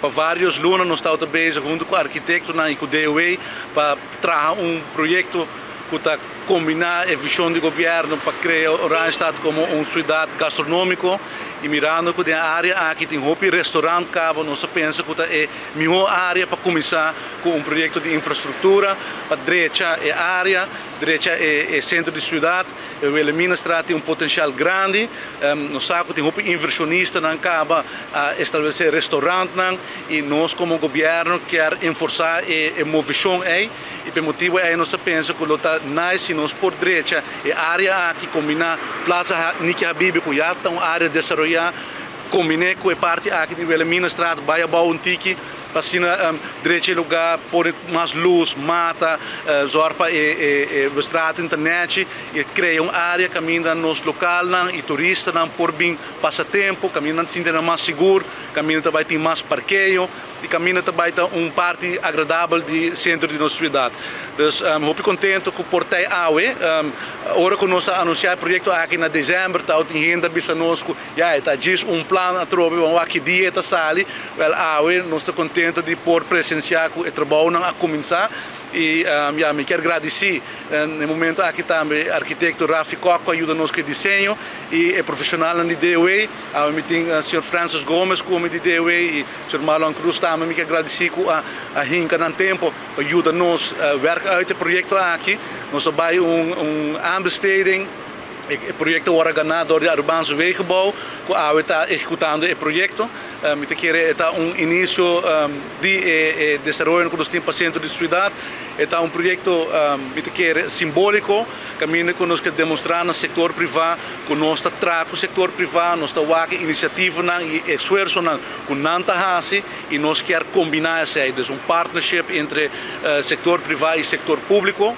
Pa varios luna nos tabata bezig hunto cu arquitectonan y cu DOW pa traha un proyecto cu ta combina e vision di gobierno pa crea Oranjestad como un ciudad gastronomico y mirando cu den e area aki tin hopi restaurant caba, nos a pensa cu ta e miho area pa cuminsa cu un proyecto di infrastructura pa drecha e area, drecha e centro di ciudad. E Wilhelminastraat tin un potencial grandi. Nos sa cu tin hopi inversionistanan caba a establece restaurantnan y nos como gobierno kier enforsa e movecion ey y pa e motibo ey nos ta pensa cu lo ta nice si nos por drecha e area aki, combina Plaza Niki Habibi cu ya ta un area desaroya, combine cu e parti aki di Wilhelminastraat, bay abao un tiki pa asina drecha e lugar, pone mas luz, mata, zorg pa e straat ta nechi y crea un area caminda nos localnan y turistanan por bin pasa tempo, caminda nan sinti nan mas sigur, caminda ta bay tin mas parkeo y caminda ta bay ta un parti agradabel di centro di nos ciudad. Dus hopi contento cu por ta awe. Ora cu nos a anuncia e proyecto aki na december, tin hende a bisa nos cu ya e ta djis un plan atrobe, ban wak ki dia e ta sali. Wel, awe nos ta contento di por presencia cu e trabounan a cuminsa y ya, mi kier gradici na e momento aki tambe arquitecto Rafi Kock cu a yuda nos cu e diseño y e profesionalnan di DOW. Awe mi tin señor Francis Gomez cu mi di DOW y señor Marlon Cruz tambe mi kier gradici cu a hinca nan tempo pa yuda nos werk uit e proyecto aki. Nos a bay un aanbesteding. E proyecto a wordo gana door di Arubaanse Wegenbouw, cu awe ta ehecutando e proyecto. Mi ta kere ta un inicio di e desaroyo cu nos tin pa centro di ciudad. E ta un proyecto, mi ta kere, simbolico, caminda cu nos kier demostra na sector priva cu nos ta traha cu sector priva, nos ta wak iniciativanan y esfuersonan cu nan ta haci y nos kier combina esey. Dus un partnership entre sector priva y sector publico.